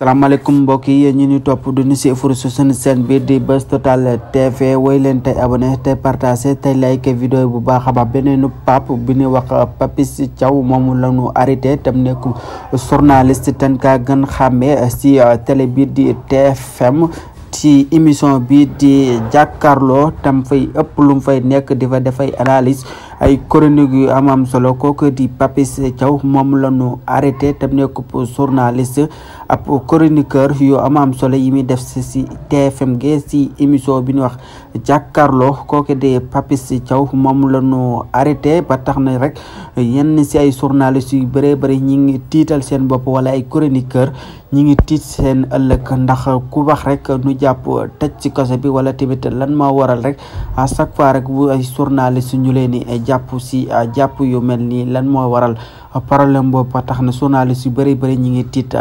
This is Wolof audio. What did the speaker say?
salaamaaleykum mbokk yi ñu ni topp du ñu suivre sur seen chaîne bi di Buzz Total TV woy leen tey abonné tey partagé tey like vidéo bu baax a baax beneenu Pape bi ñuy wax Papis Thiaw moom la ñu arrêté tam nekk journaliste ten ka gën xàmmee si télé bi di TFM ci émission bi di jàkkaarloo tam fay ëpp lu mu fay nekk di fa dafay analyse ay chronique yu am solo kooku di Papis Thiaw moom la ñu arrêté tam nekk journaliste ab chroniqueur yu am solo yi muy def si TFM ge si émission bi ñu wax jàkkaarloo kooku di Papis Thiaw moom la ñu arrêté ba tax na rek yenn si ay journaliste yu bëree bëri ñi ngi tiital seen bopp wala ay chroniqueur ñi ngi tiit seen ëllëg ndax ku wax rek nu jàpp tëj ci kaso bi wala tamit lan moo waral rek à chaque fois rek bu ay journaliste ñu leen di jàpp si jàpp yu mel nii lan moo waral problème boobu ba tax na journaliste yu bëri ñi ngi tiit